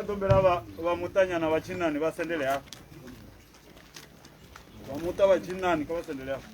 Ndombela vha muṱanyana vha tshinnani vha sendele hafha. Vha muṱa vha tshinnani kha vha sendele hafha.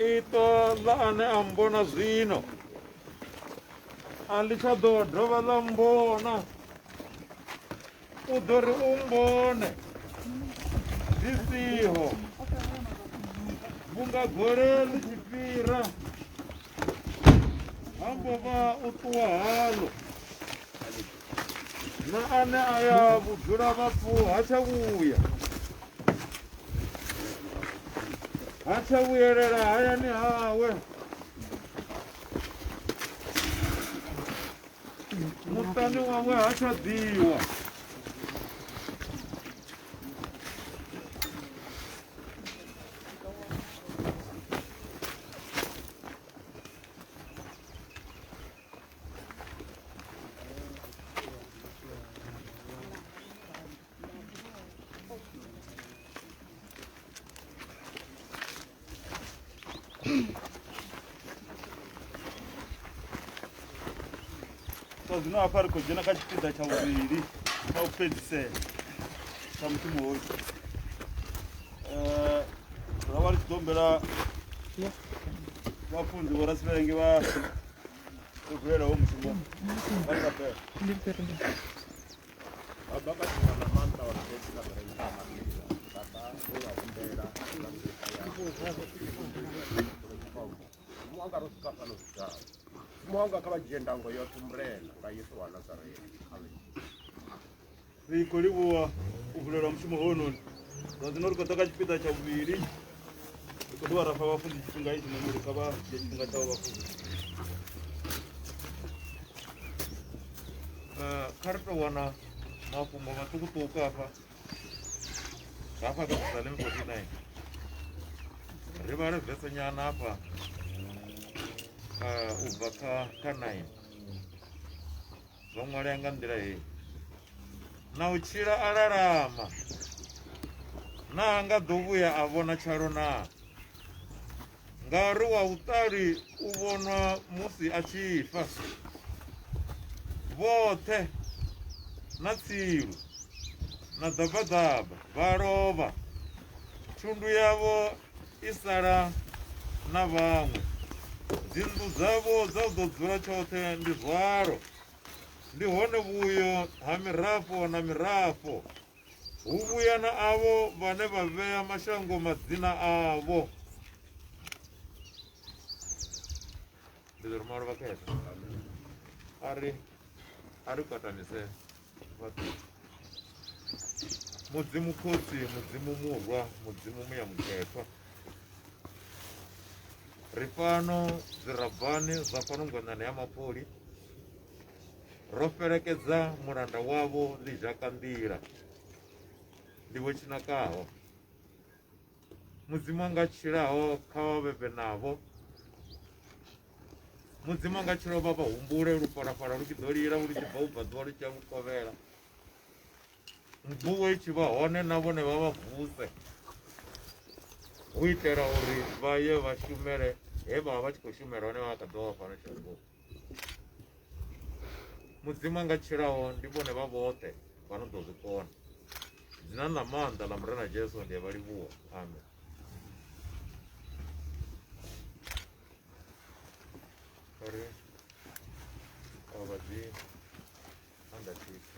Iṱo ḽa ane a mbona zwino a ḽi tsha ḓo dovha ḽa mbona, u ḓo ri u mbone zwi siho, vhunga gole ḽi tshi fhira ha mbo vha u ṱuwa haḽo, na ane a ya vhudzula vhafu ha tsha vhuya, ha tsha vhuyelela hayani hawe. Muṱani wawe ha tsha ḓiwa. So zwino hafha ri khou dzhena kha tshipiḓa tsha vhuvhili tsha u fhedzisela tsha mushumo hoyu. Ra vha ri tshi ḓo humbela vhafunzi vho Rasivhenge vha ri vulelaho mushumo vha ri rabela. Baba ka dzina ḽa maanḓa wa Yesu na ri baba ro vha humbela Mudzimu wanga ro swika fhano zwidalo. Mudzimu wanga kha vha dzhie ndango yoṱhe Murena nga Yesu wa Nazareta. Amen. Ri khou livhuwa u vulelwa mushumo hounoni. Zwa zwino ri khou ḓa kha tshipiḓa tsha vhuvhili. Ri khou dovha ra fha vhafunzi tshifhinga itshinoni uri kha vha dzhie tshifhinga tshavho vhafunzi. Kha ri tou wana mafhungo maṱukuṱuku hafha hafha kha Psalm 49 ri vhale vese nyana hafha u bva kha 9 zwo ṅwalea nga nḓila heyi na u tshila a lalama na nga ḓo vhuya a vhona tshalo na ngauri wa vhuṱali u vhonwa musi a tshi fa vhoṱhe na tsilu na ḓabaḓaba vha lovha thundu yavho i sala na vhaṅwe dzinnḓu dzavho dza u ḓo dzula tshoṱhe ndi zwalo ndi hone vhuyo ha mirafho na mirafho hu vhuya na avho vhane vha vhea mashango madzina avho. Ndi ḓo ruma vha khetha a ri kwatamise vhathu. Mudzimu Khotsi, Mudzimu Murwa, Mudzimu Muya Mukhethwa, ri fhano zwirabvani zwa fhano ngwenani ya Mapoli. Ro fhelekedza mulanda wavho ḽizhaka nḓila ndi vho tshinakaho. Mudzimu anga tshilaho kha vha vhevhe navho. Mudzimu anga tshilaho vha vha humbule lufhalafhala lu tshi ḓo lila lu tshi bva u bva ḓuvha lu tshi ya vhukovhela. Mvuwo i tshi vha hone na vhone vha vha vuse hu itela uri vha ye vha shumele he vha vha vha tshi khou shumela hone vha kha ḓi vha fhano shangoni. Mudzimu anga tshilaho ndi vhone vha vhoṱhe vha no ḓo zwi kona. Dzinani ḽa maanḓa ḽa Murena Jesu ndi a vha livhuwa. Amen. Ri vha dzi undertake.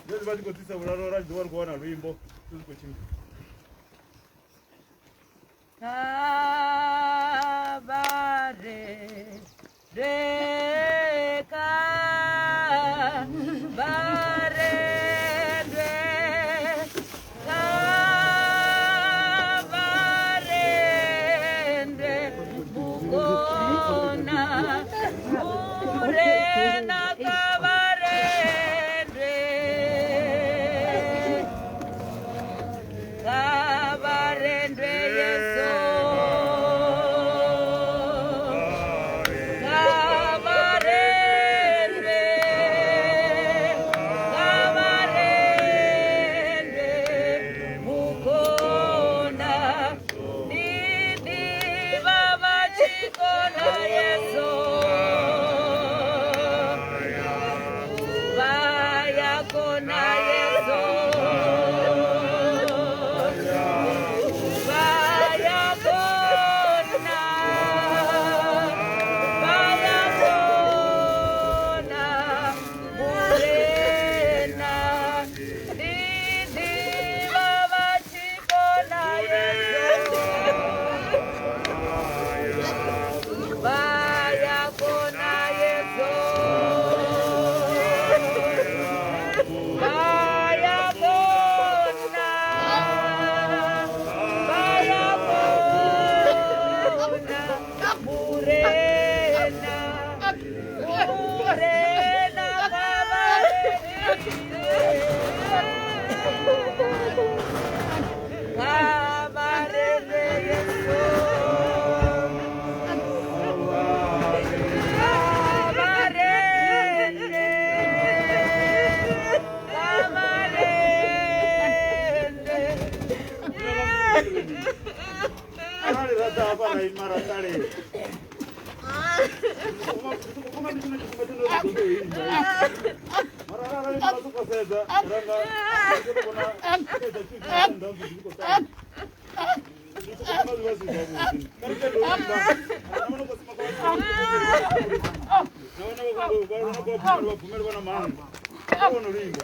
Zwezwi vha tshi khou ḓisa vhulalo ra tshi ḓo vha ri khou wana luimbo zwi khou tshimbila. Arali ra ḓa hafha ra ima ra ṱalela. Mara arali ra sokou sedza ra nga ri vhona tshedza tshi tshi nda zwi khou ṱavha. Ndi sokou vhona zwi vha zwi zwavhuḓi. Kha ri tende u imba. Na vhone vho sima kha na vhone vha bvumele vha na maanḓa. Kha vhone luimbo.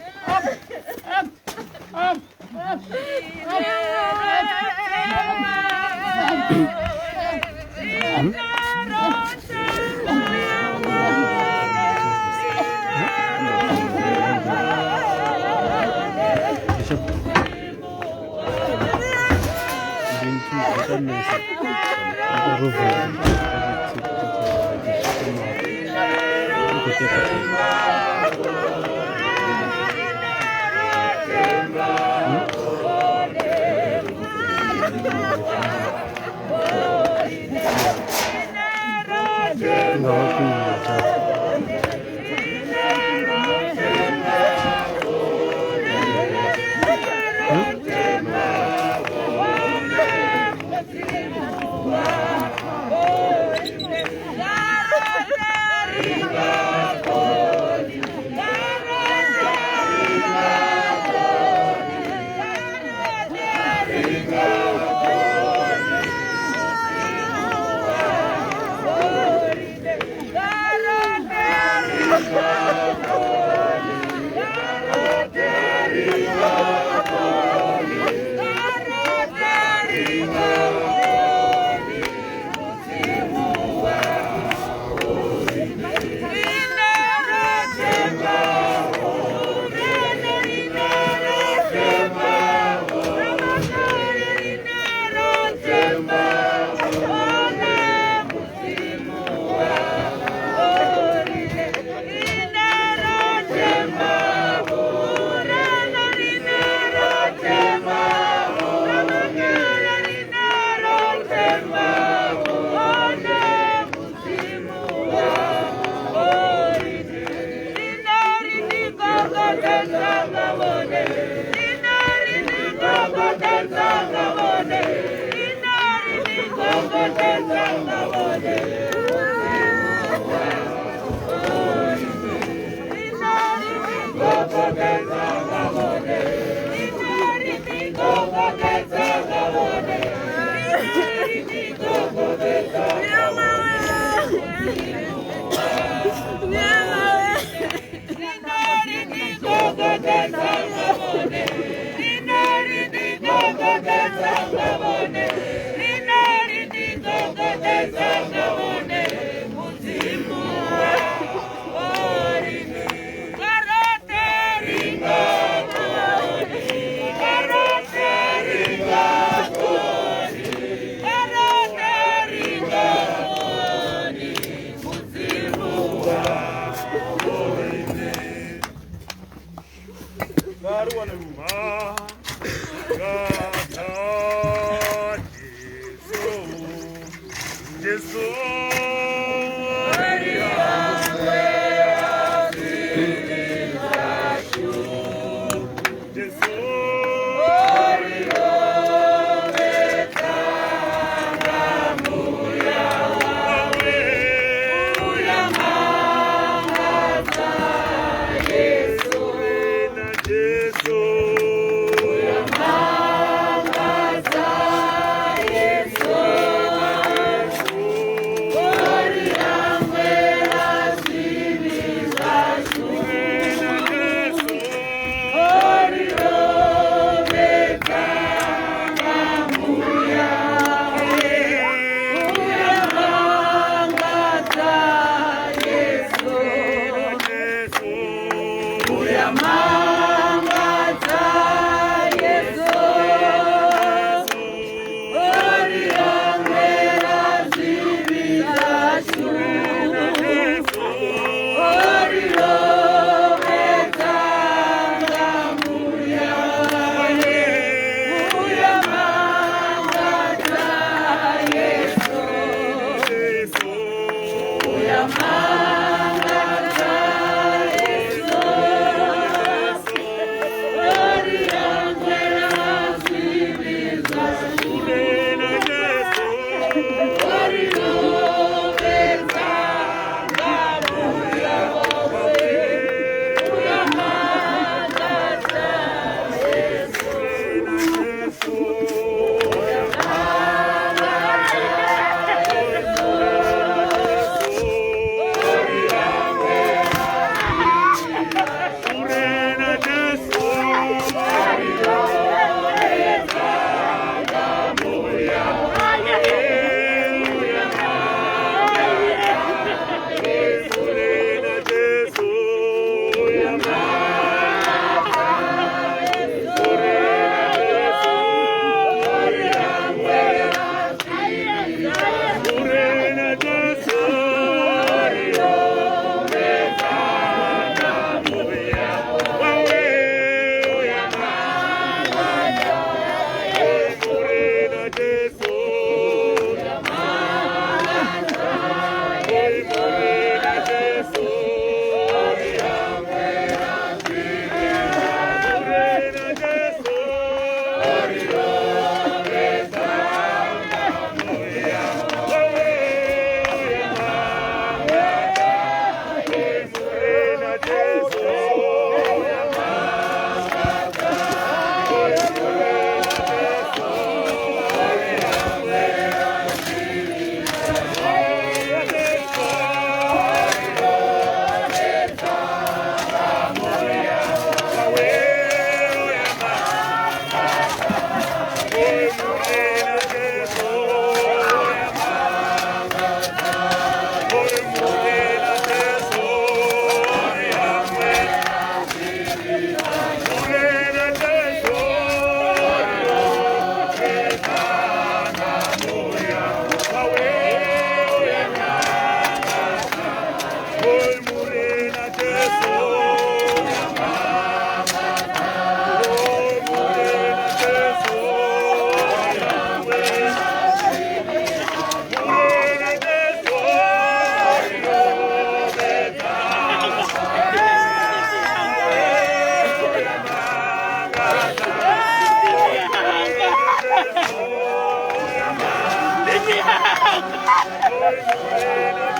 Murena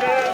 Jesu,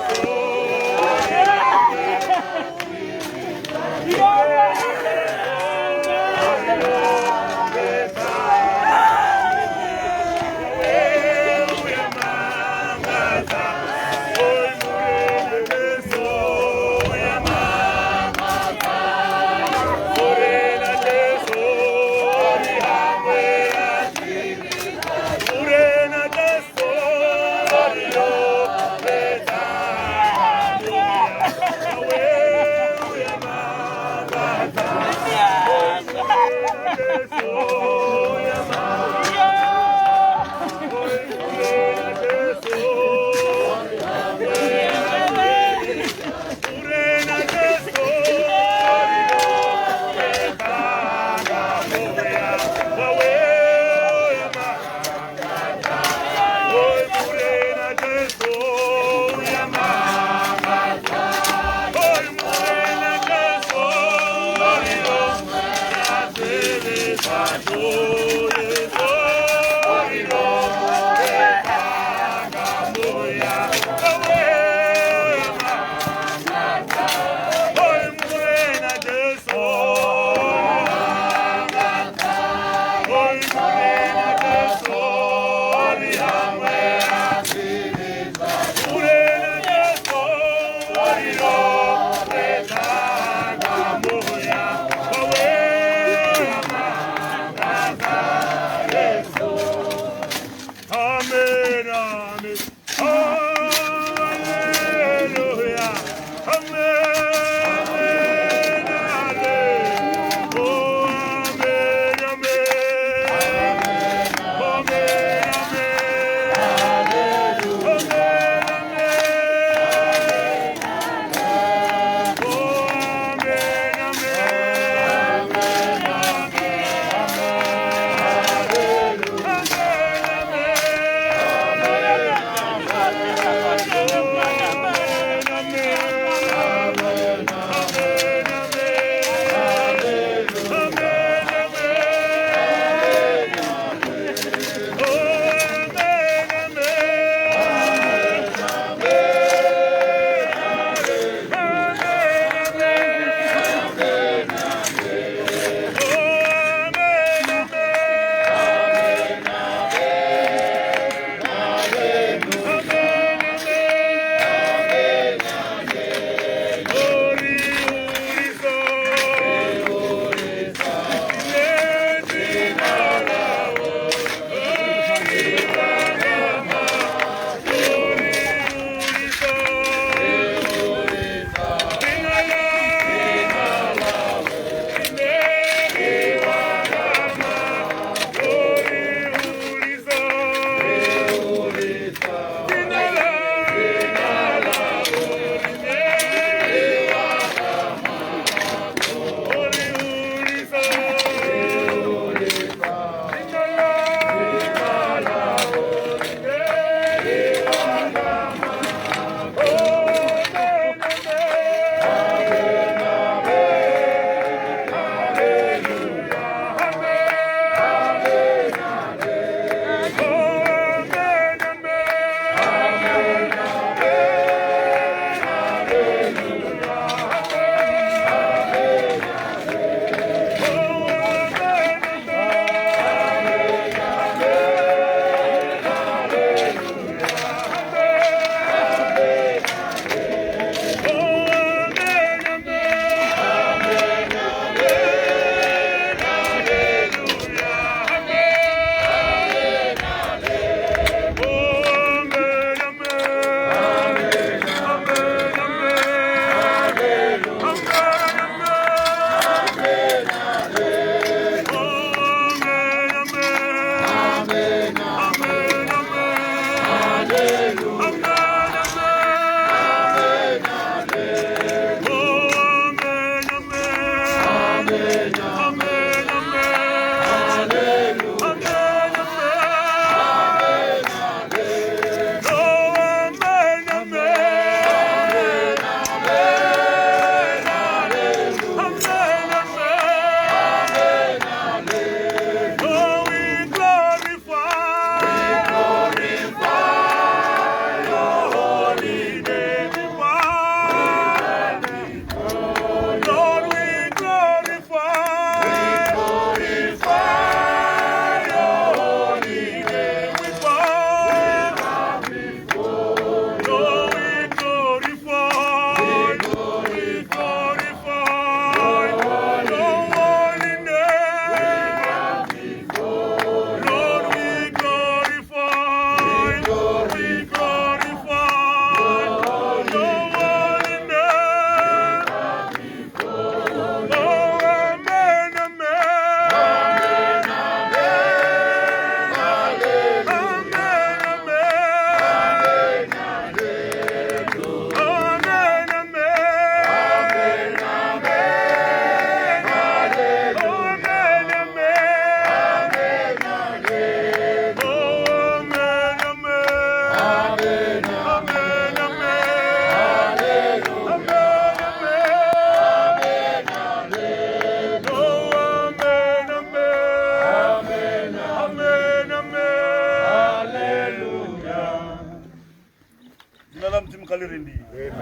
Mudzimu kha ḽi rendiwe.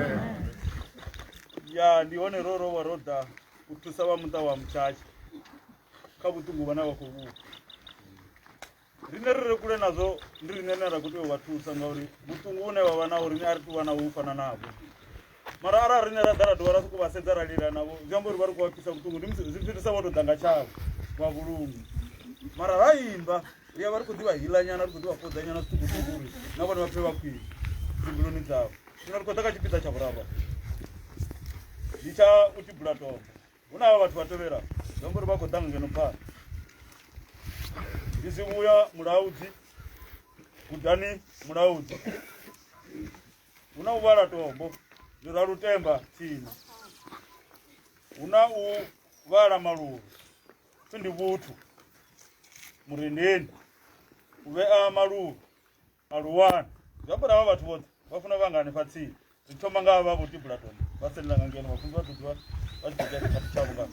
Ya ndi hone ro rovha ro ḓa u thusa vha muṱa wa Mutshatsha kha vhuṱungu vhane vha khou vhufa. Riṋe ri re kule nazwo ndi riṋe rine ra khou tea u vha thusa ngauri vhuṱungu vhune vha vha naho riṋe a ri tu vha naho u fana navho. Mara arali riṋe ra ḓa ra dovha ra sokou vha sedza ra lila navho zwi amba uri vha ri khou vha pfisa vhuṱungu, ndi musi zwi fhirisa vho tou ḓa nga tshavho vha vhulunga. Mara ra imba ri ya vha ri khou ḓi vha hila nyana, ri khou ḓi vha fhodza nyana zwiṱukuṱuku uri na vhone vha pfe vha khwine dzimbiluni dzavho. Zwino ri khou ḓa kha tshipiḓa tsha vhuraru ndi tsha u tibula tombo. Hu na havha vhathu vha tevhelaho zwi amba uri vha khou ḓa nga ngeno phanḓa. Ndi Zwivhuya Mulaudzi, Gudani Mulaudzi. Hu na u vhala tombo ndi Ralutemba Tsini. Hu na u vhala maluvha pfi ndi Vhuthu Murendeni. U vhea maluvha Aluwani. Zwi amba uri havha vhathu vhoṱhe vha funa vha nga hanefha tsini. Ri thoma nga havha vho tibula tombo vha sendela nga ngeno vhafunzi vha ḓo ḓivha vha tshi khou dzhia tshikhathi tshavho nga.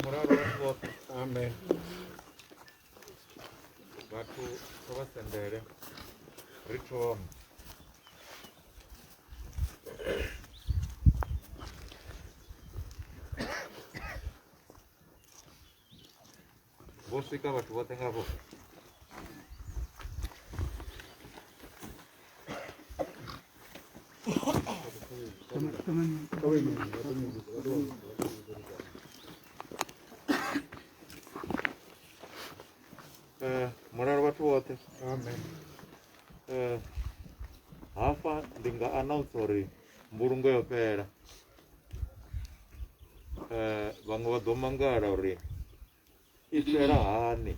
Mulalo vhathu vhoṱhe. Amen. Vhathu kha vha sendele ri thome. Vho swika vhathu vhoṱhe nga vho. Mulalo vhathu vhoṱhe. Amen. Hafha ndi nga announce uri mbulungo yo fhela. Vhaṅwe vha ḓo mangala uri i fhela hani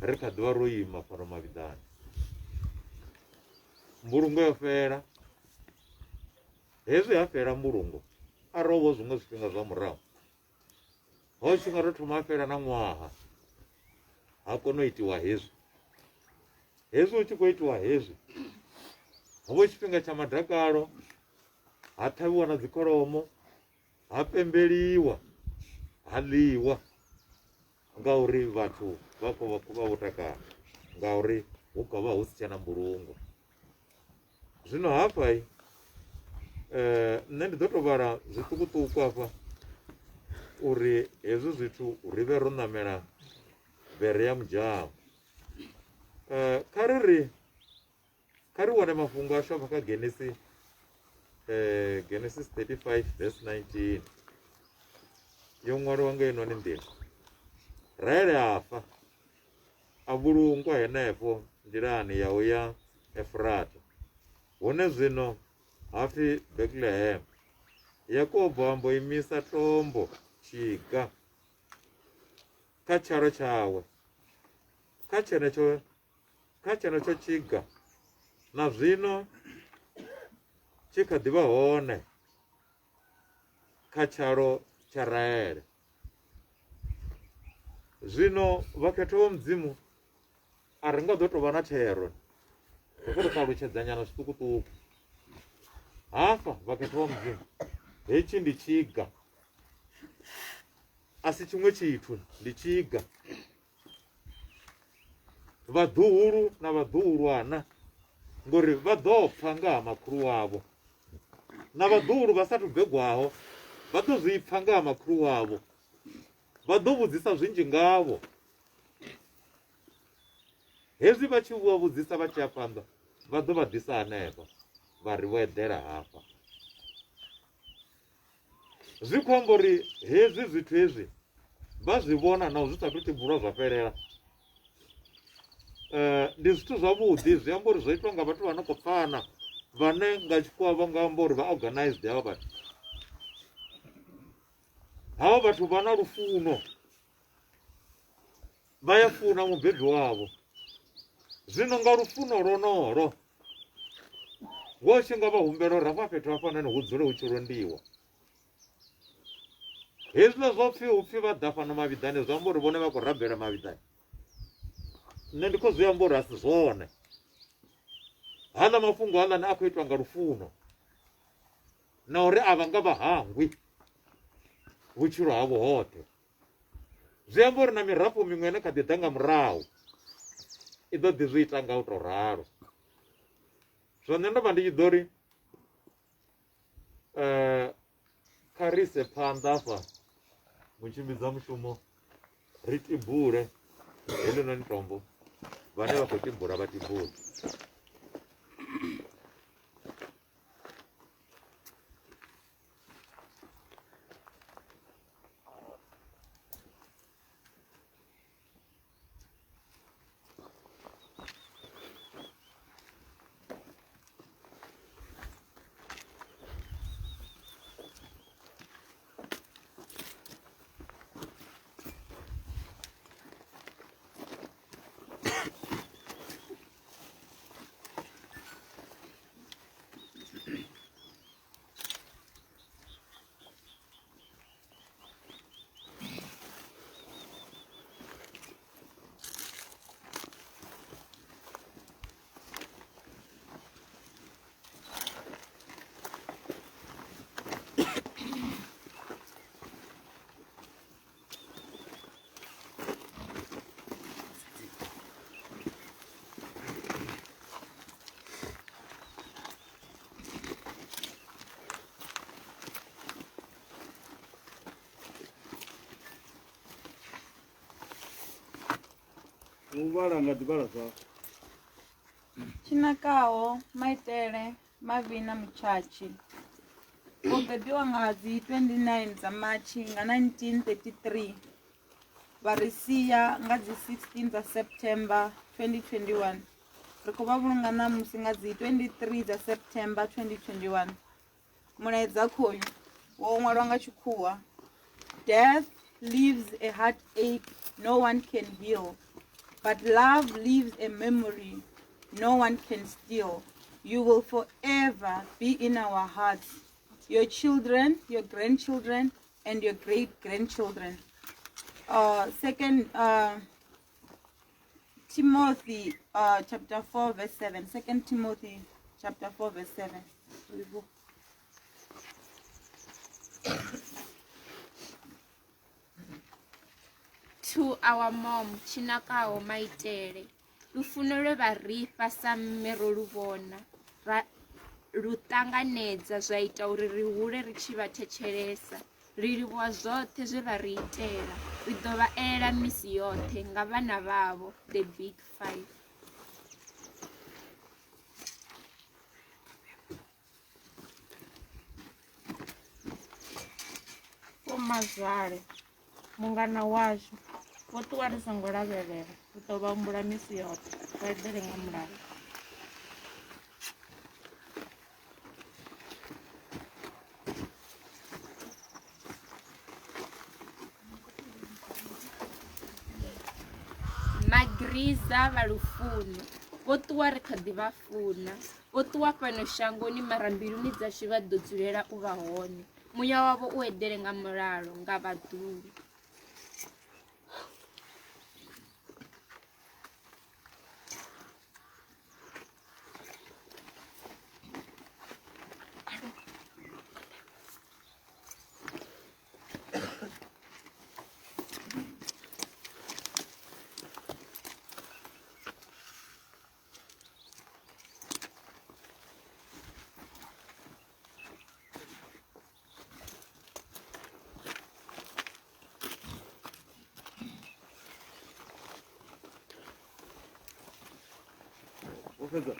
ri kha ḓivha ro ima fhano mavhiḓani. Mbulungo yo fhela. Hezwi ha fhela mbulungo arali ho vha zwiṅwe zwifhinga zwa murahu ho tshi nga to thoma ha fhela na ṅwaha ha kona u itiwa hezwi. Hezwi hu tshi khou itiwa hezwi ho vha tshifhinga tsha madakalo, ha ṱhavhiwa na dzikholomo, ha pembeliwa, ha ḽiwa ngauri vhathu vha khou vha vha vho takala ngauri hu khou vha hu si tshena mbulungo. Zwino hafha nṋe ndi ḓo tou vhala zwiṱukuṱuku hafha uri hezwi zwithu ri vhe ro ṋamela bere ya mudzhao. Kha ri ri kha ri wane mafhungo ashu afha kha Genesi Genesis 35 verse 19 yo ṅwaliwa nga heinoni nḓila. Rahele a fa a vhulungwa henefho nḓilani ya u ya Efurata, hune zwino ha pfi Bethlehem. Yakobo a mbo imisa tombo tshiga kha tshalo tshawe, kha tshenetsho kha tshenetsho tshiga na zwino tshi kha ḓi vha hone kha tshalo tsha Rahele. Zwino vhakhethwa vha Mudzimu a ri nga ḓo tou vha na thero, ri khou tou ṱalutshedza nyana zwiṱukuṱuku. Hafha vhakhethwa vha Mudzimu, hetshi ndi tshiga, a si tshiṅwe tshithu, ndi tshiga. Vhaḓuhulu na vhaḓuhulwana ngori vha ḓo pfa nga ha makhulu wavho, na vhaḓuhulu vha sathu bebwaho vha ḓo zwi pfa nga ha makhulu wavho, vha ḓo vhudzisa zwinzhi ngavho. Hezwi vha tshi vha vhudzisa vha tshi ya phanḓa vha ḓo vha ḓisa hanefha vha ri vho eḓela hafha. Zwi khou amba uri hezwi zwithu hezwi vha zwi vhona na zwi sathu tibulwa zwa fhelela. Ndi zwithu zwavhuḓi zwi amba uri zwo itwa nga vhathu vha no khou pfana vhane nga tshikhuwa vha nga amba uri vha organized havha vhathu. Havha vhathu vha na lufuno, vha ya funa mubebi wavho. Zwino nga lufuno lwonolwo wo tshi nga vha humbela uri hafha fhethu hafhanoni hu dzule hu tshi londiwa. Hezwiḽa zwa pfhi hu pfhi vha ḓa fhano mavhiḓani zwi amba uri vhone vha khou rabela mavhiḓani. Nṋe ndi khou zwi amba uri a si zwone. Haaḽa mafhungo haaḽani a khou itwa nga lufuno na uri a vha nga vha hangwi. vhutshilo havho hoṱhe. Zwi amba uri na mirafho miṅwe ine kha ḓi ḓa nga murahu i ḓo ḓi zwi ita nga u tou ralo. Zwino nṋe ndo vha ndi tshi ḓo ri kha ri ise phanḓa hafha mutshimbidza mushumo ri tibule heḽinoni tombo vhane vha khou tibula vha tibule. U vhala nga ḓi vhala zwao. Tshinakaho Maitele Mavhi na Mutshatshi vho bebiwa nga dzi 29 dza Matshi nga 1933 vha ri sia nga dzi 16 dza September 2021. Ri khou vha vhulunga ṋamusi nga dzi 23 dza September 2021. Mulaedza khoyu wo ṅwalwa nga tshikhuwa. Death leaves a heartache no one can heal, but love leaves a memory no one can steal. You will forever be in our hearts, your children, your grandchildren, and your great-grandchildren. Second Timothy chapter 4 verse 7. 2 Timothy chapter 4 verse 7. To our mom, Tshinakaho Maitele, lufuno lwe vha ri fha sa mme ro lu vhona, ra lu ṱanganedza zwa ita uri ri hule ri tshi vha thetshelesa. Ri livhuwa zwoṱhe zwe vha ri itela. Ri ḓo vha elela misi yoṱhe nga vhana vhavho, the big five. Vho Mazwale, mungana washu, vho ṱuwa ri songo lavhelela, ri ḓo vha humbula misi yoṱhe, vha eḓele nga mulalo. Magriza vha lufuno, vho ṱuwa ri kha ḓi vha funa, vho ṱuwa fhano shangoni mara mbiluni dzashu vha ḓo dzulela u vha hone. Muya wavho u eḓele nga mulalo nga vhaḓuhulu. Fedza.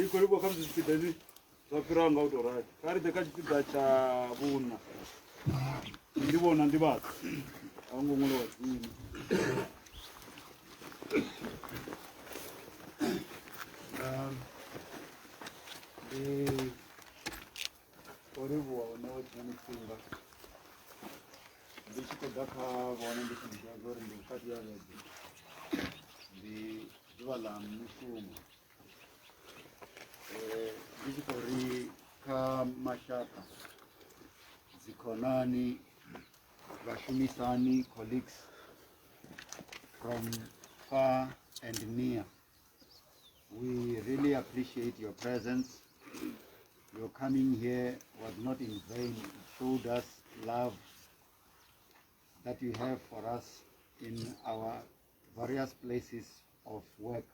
Ri khou livhuwa kha musi zwipiḓa hezwi zwa fhiraho nga u tou rali. Kha ri ḓe kha tshipiḓa tsha vhuṋa. Ndi vhona nḓivhadzo. A hu ngo ṅwaliwa dzina. Ndi khou livhuwa u ṋewa tshinoni tshifhinga ndi tshi khou ḓa kha vhone ndi tshi ḓivha uri ndi vhukati ha vhege ndi ḓuvha ḽa mushumo ndi tshi khou ri kha mashaka dzikhonani vhashumisani colleagues from far and near we really appreciate your presence. Your coming here was not in vain. It showed us love that you have for us in our various places of work.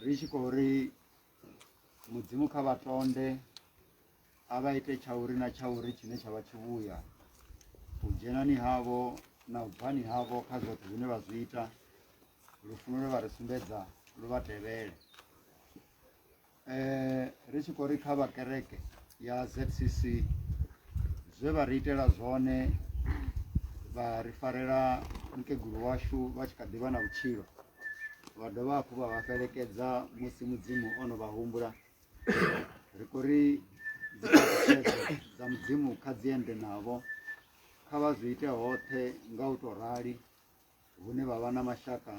Ri tshi khou ri mudzimu kha vha tonde a vha ite tshauri na tshauri tshine tsha vha tshivhuya u dzhenani havho na u bvani havho kha zwoṱhe zwine vha zwi ita lufuno lwe vha ri sumbedza lu vha tevhele. Ri tshi khou ri kha vha kereke ya ZCC zwe vha ri itela zwone vha ri farela mukegulu washu vha tshi kha ḓi vha na vhutshilo vha dovha hafhu vha vha fhelekedza musi mudzimu o no vha humbula. Ri khou ri dziphaṱhutshedzo dza mudzimu kha dzi ende navho, kha vha zwi ite hoṱhe nga u tou rali hune vha vha na mashaka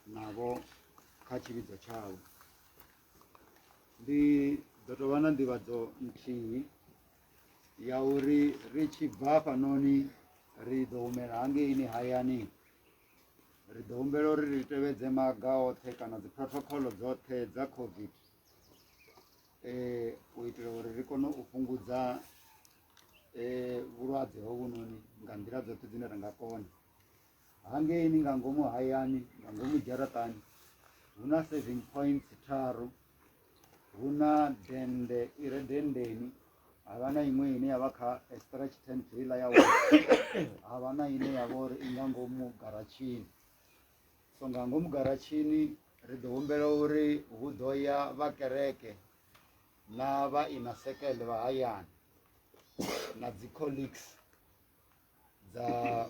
navho kha tshivhidzo tshavho. Ndi ḓo tou vha na nḓivhadzo nthihi ya uri ri tshi bva hafhanoni ri ḓo humela hangeini hayani. Ri ḓo humbela uri ri tevhedze maga oṱhe kana dzi protocol dzoṱhe dza COVID u itela uri ri kone u fhungudza vhulwadze hovhunoni nga nḓila dzoṱhe dzine ra nga kona. Hangeini nga ngomu hayani nga ngomu dzharaṱani hu na saving points tharu, hu na dende i re denndeni, ha vha na iṅwe ine ya vha kha stretch tent heiḽa ya ha vha na ine ya vha uri i nga ngomu garatshini. So nga ngomu garatshini ri ḓo humbela uri hu ḓo ya vha kereke na vha ina sekele vha hayani na dzi colleagues dza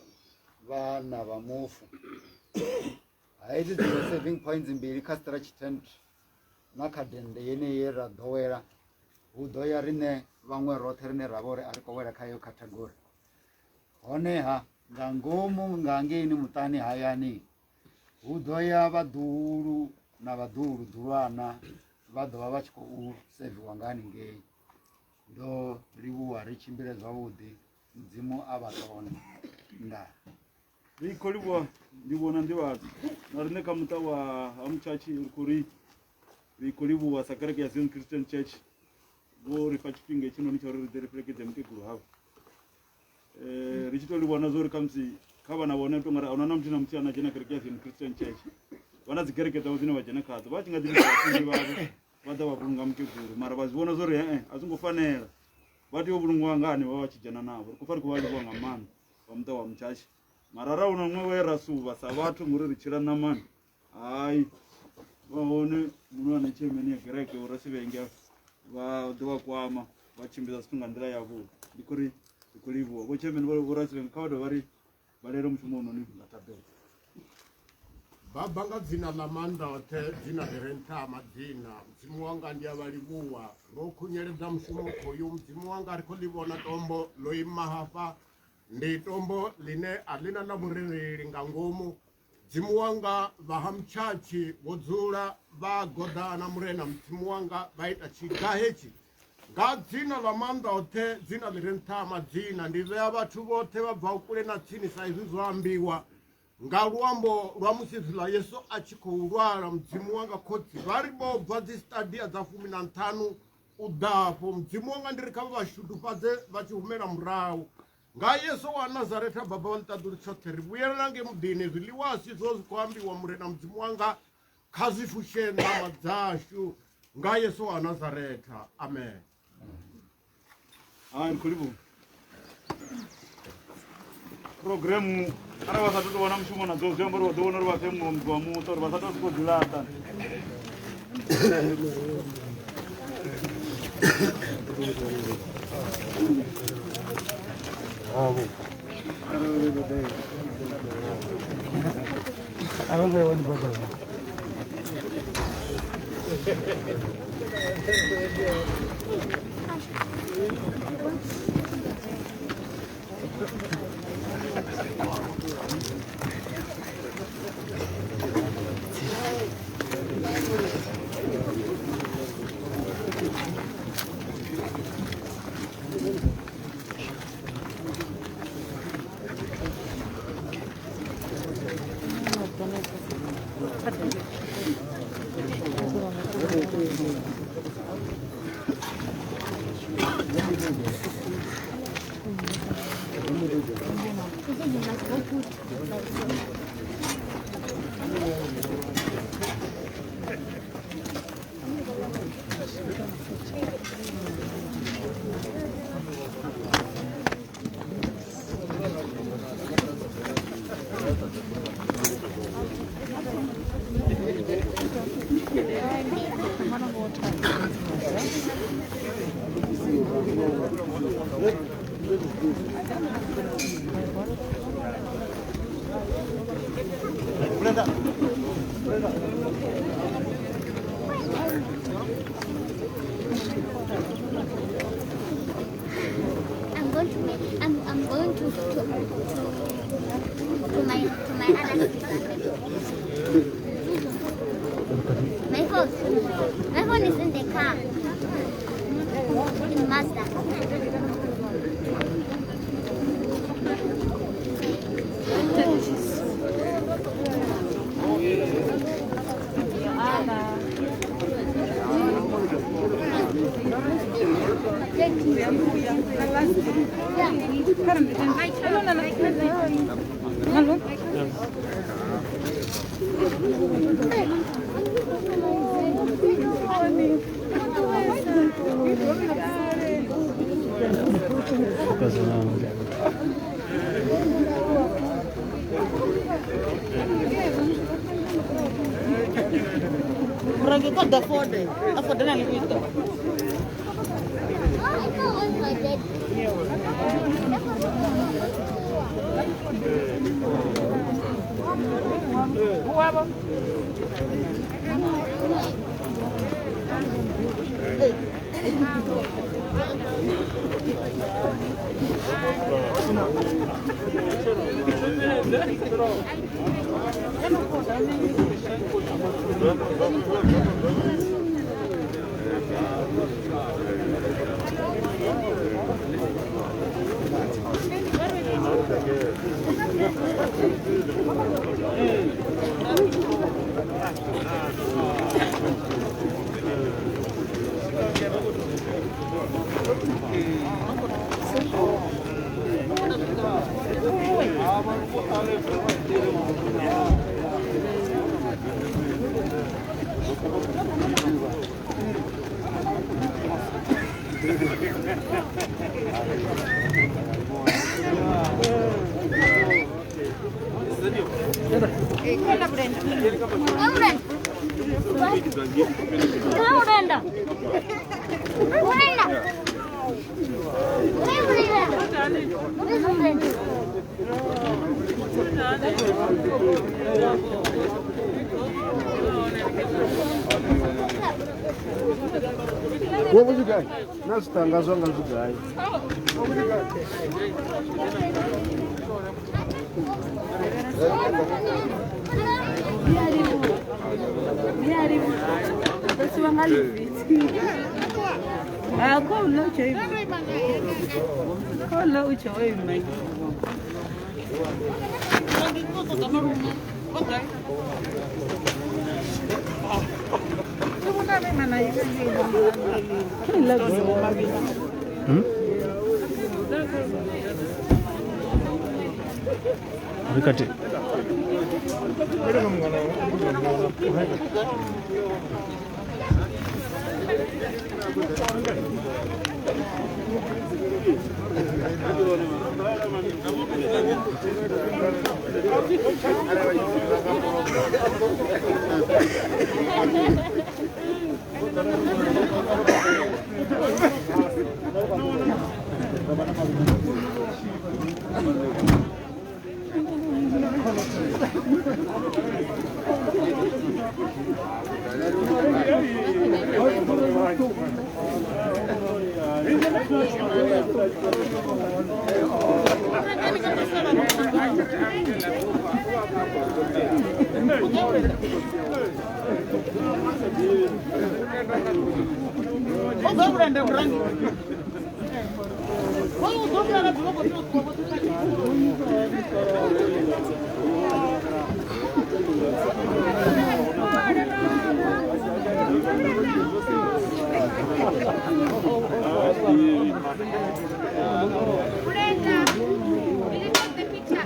vhana vha mufu. Hedzi dziṅwe saving points mbili kha stretch tent na kha dende yeneyi ye ra ḓowela hu ḓo ya riṋe vhaṅwe roṱhe rine ra vha uri a ri khou wela kha heyo category. Honeha nga ngomu nga hangeini muṱani hayani hu ḓo ya vhaḓuhulu na vhaḓuhulu ḓulwana vha ḓo vha vha tshi khou seviwa nga haningei. Ndo livhuwa, ri tshimbile zwavhuḓi, mudzimu a vha tonde. Ndaa. Ri khou livhuwa ndi vhona nḓivhadzo na riṋe kha muṱa wa ha Mutshatshi ri khou ri ri khou livhuwa sa kereke ya Zion Christian Church vho ri fha tshifhinga hetshinoni tsha uri ri ḓe ri fhelekedze mukegulu havho. Ri tshi tou livhuwa na zwa uri khamusi kha vhana vhone tonga ri ahuna na muthu na muthihi ane a dzhena kereke ya Zion Christian Church, vha na dzi kereke dzavho dzine vha dzhena khadzo, vha tshi nga ḓi vhidza vhafunzi vhavho vha ḓa vha vhulunga mukegulu, mara vha zwi vhona zwa uri ee a zwi ngo fanela, vha tea u vhulungiwa nga hanevha vha tshi dzhena navho. Ri khou pfa ri khou vha livhuwa nga maanḓa vha muṱa wa Mutshatshi, mara arali hu na muṅwe we ra suvha sa vhathu ngori ri tshila ṋamani, hai vha hone muhulwane chairman ya kereke uri Sivhenge vha ḓo vha kwama vha tshimbidza zwithu nga nḓila yavhuḓi. Ndi khou ri ri khou livhuwa vho chairman vho Rasivhenge, kha vha dovhe vha ri vhalele mushumo unoni nga thabelo. Baba nga dzina ḽa maanḓa oṱhe, dzina ḽi re nṱha ha madzina, Mudzimu wanga ndi a vha livhuwa. Ro khunyeledza mushumo khoyu, Mudzimu wanga ri khou ḽi vhona tombo ḽo ima hafha, ndi tombo ḽine a ḽi na na vhurereli nga ngomu. Mudzimu wanga vha ha Mutshatshi vho dzula vha goḓana Murena Mudzimu wanga vha ita tshiga hetshi. Nga dzina ḽa maanḓa oṱhe, dzina ḽi re nṱha ha madzina, ndi vhea vhathu vhoṱhe vha bvaho kule na tsini sa izwi zwo ambiwa nga luambo lwa musi zwiḽa Yesu a tshi khou lwala. Mudzimu wanga khotsi vha ri vho bva dzi stadia dza 15 u ḓa afho. Mudzimu wanga ndi ri kha vha shudufhadze vha tshi humela murahu. Nga Yesu wa Nazaretha baba wa ḽiṱaḓulu tshoṱhe, ri vhuyelela nge muḓini, zwiḽiwa a si zwo zwi khou ambiwa. Murena Mudzimu wanga kha zwi fushe ṋama dzashu nga Yesu wa Nazaretha. Amen. Hai, ri khou livhuwa programu arali vha sa tou vha na mushumo nadzo zwi amba uri vha ḓo vhona uri vha fhe muṅwe muthu wa muṱa uri vha sa tou sokou dzi laṱa. I'm going to make, I'm going to my other sister. My phone is in the car. In Mazda. Nazitangazwa ngazigayi. Rikati. Brenda, will you take the picture?